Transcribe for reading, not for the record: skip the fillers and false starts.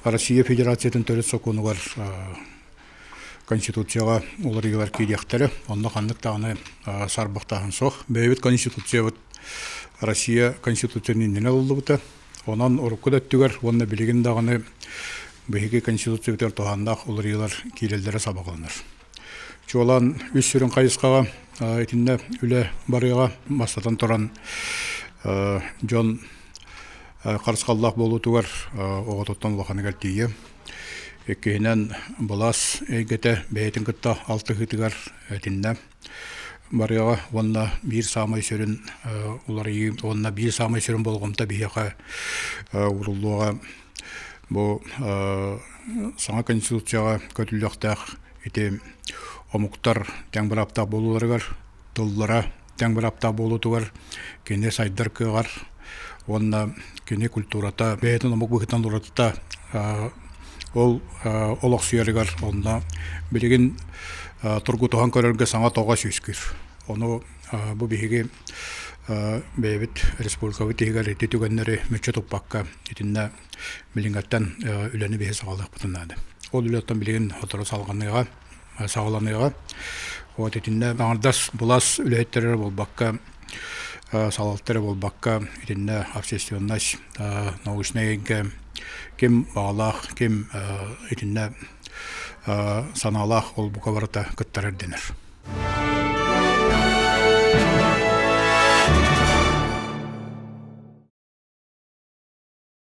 Россия Федерациятын төрүт сокуонугар Конституцияҕа уларыйыылар киириэхтэрэ. Онно ханнык даҕаны саарбахтааһын суох. Бэйэбит Конституциябыт Россия Конституциятын иннинэ ылыллыбыта. Онон урукку да өттүгэр уонна билигин даҕаны биһиги Конституциябытыгар туһааннаах уларыйыылар киирэллэрэ сабаҕаланар. Чуолаан үс сүрүн хайысхаҕа итиннэ үлэ барыаҕа. Бастатан туран, дьон харысхаллаах буолуутугар оҕотуттан улаханыгар тиийэ. Иккиһинэн, былаас эйгэтэ бэйэтин кытта алтыһыытыгар этиннэ барыаҕа уонна биир саамай сүрүн уларыйыы уонна биир саамай сүрүн болҕомто биһиэхэ ууруллуоҕа. Бу саҥа конституцияҕа көтүллүөхтээх ити омуктар тэҥ бырааптаах буолууларыгар, тыллара тэҥ бырааптаах буолуутугар, кини сайдар кыаҕар уонна кини культурата бэйэтин омук быһыытынан уратыта ол олохсуйарыгар онно билигин тургутуһан көрөргө саҥа тоҕо сүүскүүр. Ону бу биһиги бэйэбит республикабыт иһигэр ити түгэннэри мүччү туппакка итиннэ билиҥҥэттэн үлэни биһи саҕалыахпытын наада. Ол үлэттэн билигин сотору салҕаныаҕа, саҕаланыаҕа. Вот итиннэ аҥардас былаас үлэһиттэрэ эрэ буолбакка, салалта эрэ буолбакка, итиннэ общественность, научнай эйгэ ким баҕалаах, ким итиннэ санаалаах ол бука барыта кыттар ирдэнэр.